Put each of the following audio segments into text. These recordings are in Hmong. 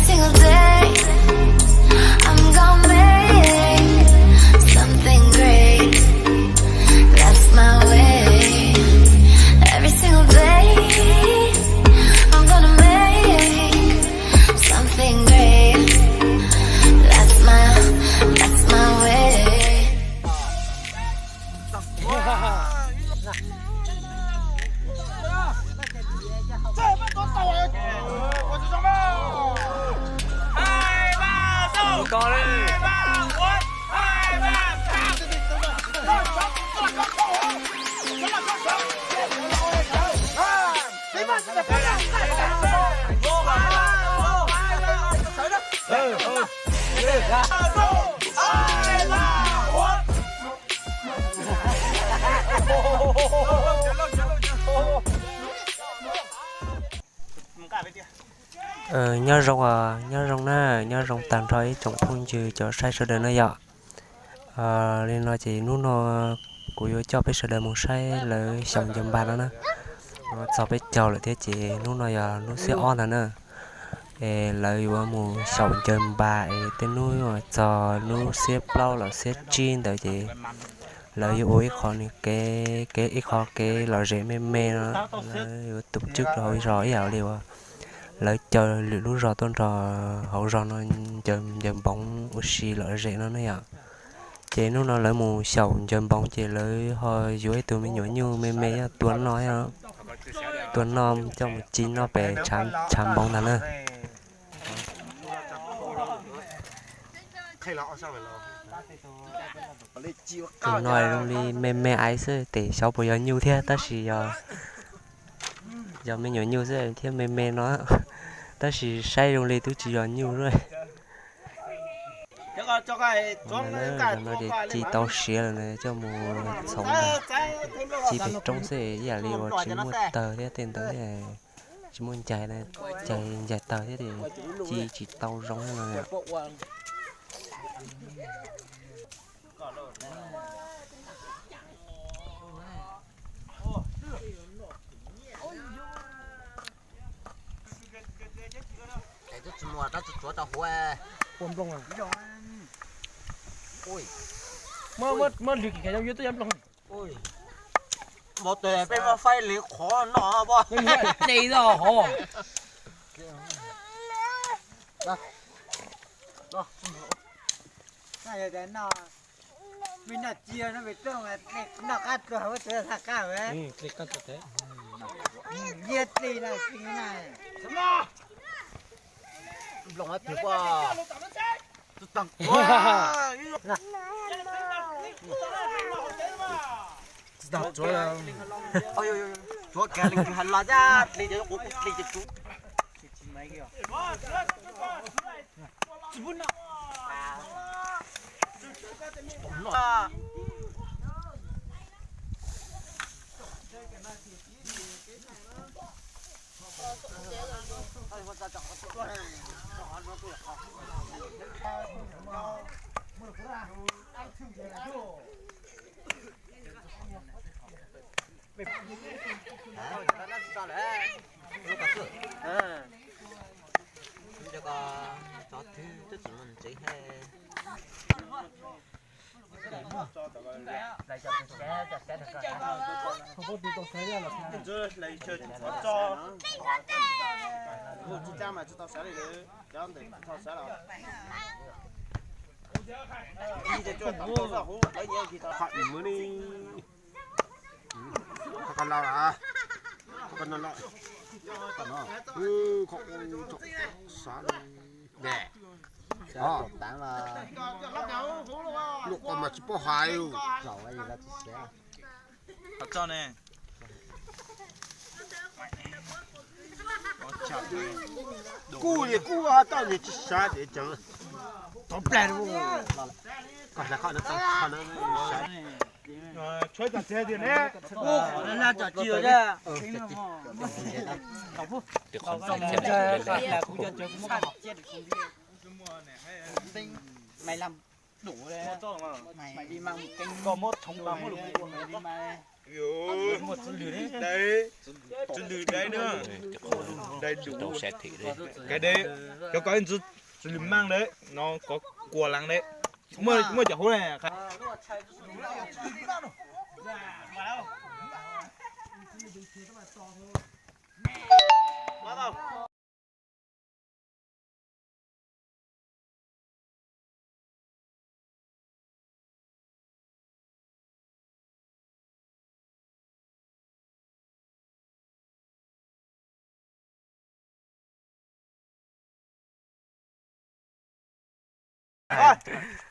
Single day, I'm gonna make something great. That's my way. Every single day, I'm gonna make something great. That's my, that's my way. Nyob zoo, nyob zoo na, nyob zoo tag nrho ib tsoom phooj ywg cov saib sawv daws na yom. Li no ces hnub no kuv yuav coj peb sawv daws mus saib lawv xyaum ncaws npas no na. Txog peb caug lawm thiab ces hnub no yog hnub xiab ob ntag na. Es lawv yuav mus xyaum ncaws npas es tej hnub txog hnub xiab plaub los xiab tsib ntawd ces lawv yuav ua ib qho kev, kev ib qho kev lom zem me me no. Lawv yuav tus tswb rau hauv zos ib yam li uas lawv caw lwm lub zos tuaj nrog hauv zos no ncaws npoov ua si lom zem no na yom. Ces hnub no lawv mus xyaum ncaws npoov ces lawv ho yuav ib tug me nyuam nyuj me me tua noj, tua noj coj mus ci noj pem tshav npoov ntag na. Tus no zoo li me me aiv xwb, tes xyov puas yog nyuj thiab, tab sis yog, yog me nyuam nyuj xwb thiab me me no, tab sis saib zoo li twb tsis yog nyuj. Ces ci tau siav lawm na, coj mus txhoov, ci pem roob xwb, ib yam li uas tsis muaj tawg thiab tej ntawd, tsis muaj ncaig, ncaig, ncaig tawg thiab ces ci tsis tau zoo no. Muab lwg kis khav zoo yuav tuaj yab nploog. Ua tes peb muab faib li qhov no poj. Dle tod hov. Mej noj cia no pem rooj, noj qab tuag, dle qab tuag. Liab dle no, nplooj pig quaj. Tsis tag tsuav, tsuav kiag leej twg hais los thiab, dle ces kuv dle ces kuv. Qhov no, qhov no, qhov no, qhov ub, sav ne, luaj qhov mas tsis paub hais. Qhov tso ne. Kuj li kuj toj li tsis sav tias ceev. Tov plag. Koj hla qhov no tau qhov no sav. Tshuav cov txiv tias ne. Ub, qhov no laj cov tsis yog. Maiv lam duav le, maiv li mas mus keeb koj muab thoov tas muab lus ua maiv li mas. Dai, txwv lwm dai na. Dai, cov ko ntxwv txwv lwm maaj dai no, kov kuas laag dai. Muaj cov hub ne.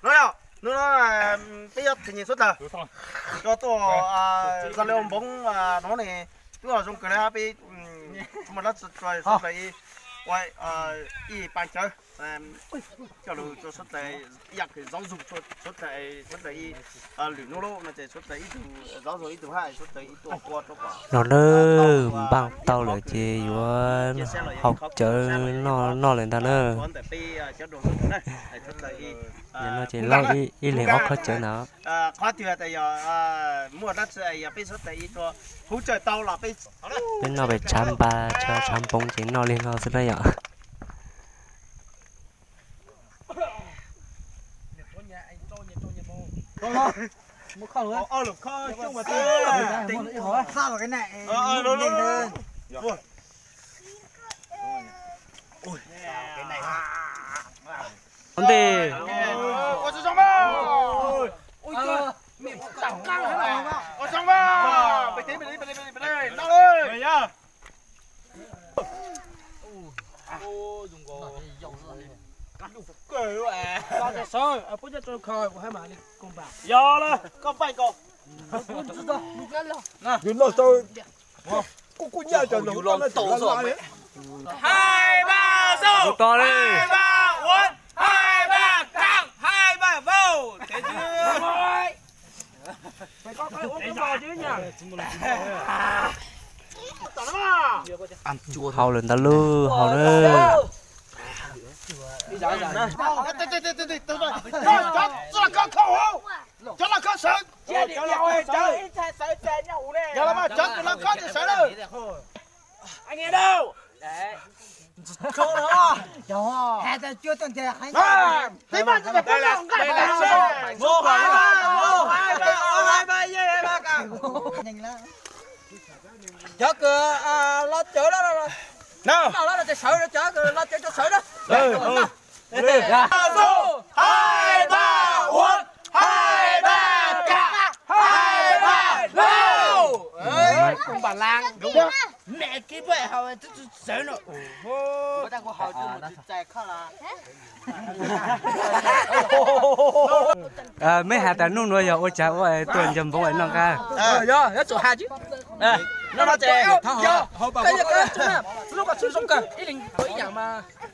Hnub no peb yuav thim nyem suav dlawg, tuaj txog li ua npoo no ne, twb zoo kawg li peb muaj dab tsi suav dlawg ib, ua ib paas cawv coj lug rua suav dlawg ib yam kws zaub zug, suav dlawg ib lwm nub lub no ces suav dlawg ib tug zaub zug ib tug hab suav dlawg ib tug ua rua pom no na. Npaaj tau lawm ces yuav hau cawv noj lawm ntag na. Yog no ces lauj ib leeg ob khob cawv ntag. Qhov twg tas yog muaj dab tsi yog peb suav dlawg ib tug huv tsaws tau los peb, peb noj pem tshav npas tshav npoo ces noj li no xwb na yom. Ntej. Yog lawm, koj paij nkaus. Yus noj tau, kuj kuj nyaj cov nws los tau. Hai ba, sau, hai ba, uas, hai ba, kaam, hai ba, vau. Hau lawm ntag lauj, hau na. Cov kws los cawv, sawv, cov kws los cawv sawv na. Hai ba, uas, hai ba, kaam, hai ba, vau. Meb has tas nub nuav yog ua cas ua tuaj ncaws npoo noj nqaj?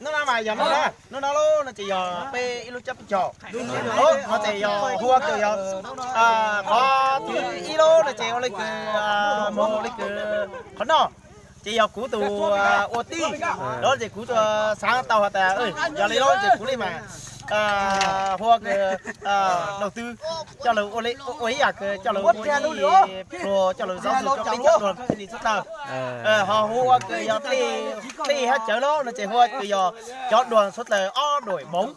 Nub no mas yog nub no, nub no lub no ces yog peb ib lub cab peb caug. Lub no ces yog hu ua kws yog qhov thib ib lub no ces ua le kws moog le kws qhov noj ces yog kuv tus ua tij, lub ces kuv xaav tau has tas yog le lub ces kuv le mas hu ua kws đầu tư coj lug ua ib yam kws coj lug ua ib pluag coj lug zaub zug rua peb cov duag thaj ni txhua tawg. Ho hu ua kws yog dlej hab cawv lub no ces hu ua kws yog cov duag txhua tawg ob đổi bốn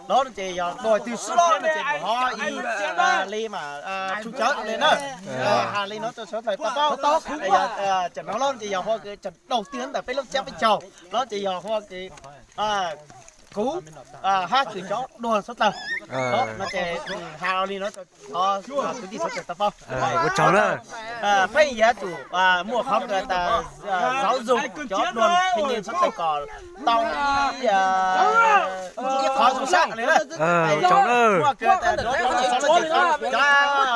lub no ces yog đầu tư xwb lub no ces ho ib le mas tshum cawv le na. Has le no rua txhua tawg tau paub. Cov no lub ces yog hu ua kws cov đầu tư ntawm peb lub cab peb caug lub ces yog hu ua kws kuv hab kws cov duag txhua tawg no ces has le no rua kwv tij txhua tawg tau paub. Ua tsaug na. Pheej yuav tsum muaj qhov kws tas zaub zug cov duag thaj ni txhua tawg kom tau ib qhov zoo sab le na. Ua tsaug na. Muaj kws tas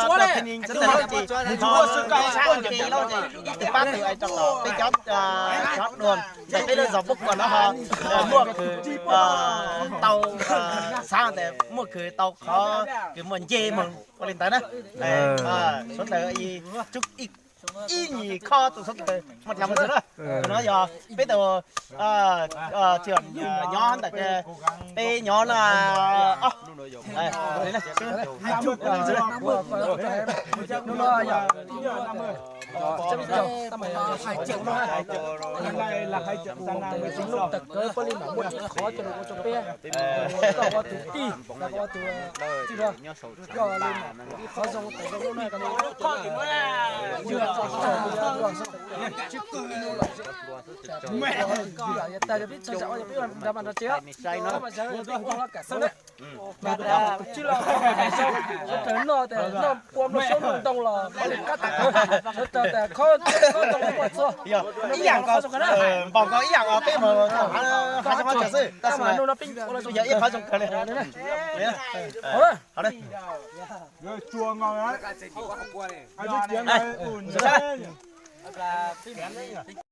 cov thaj ni txhua tawg ces ho zoo sab le lub ces ib tug pab tug rau peb cov cov duag ntawm peb lub zos Pub Kuam no ho muaj kws tau xaav tas muaj kws tau qhov kws muaj nce moog ua le ntawd na. Suav dlawg ib tug ib ib nyuag khob tus xov tooj mas tham mas xwb na. No yog peb tus tsis nyob ntawm peb nyob na. Koj ua tus tij, koj ua tus tij, koj li ib qhov zoo tawm zoo lub no. Tsis kws li no los, tsis kws li no los, yog tas yog peb txhua yam ua yog peb ua nrad mas nrad tsev, mas yog peb ua hlob kam xwb na. Tsis los sawv daws noj tes noj pua nplooj xyoob nplooj ntoo los pab li kab tas sawv daws tes khob khob ntoo ua txhua. Ib yam nkaus, npaum nkaus ib yam nkaus peb mus hav zoov hav tsuag xwb, tab sis mas no peb ua los yog ib qhov zoo kawg li.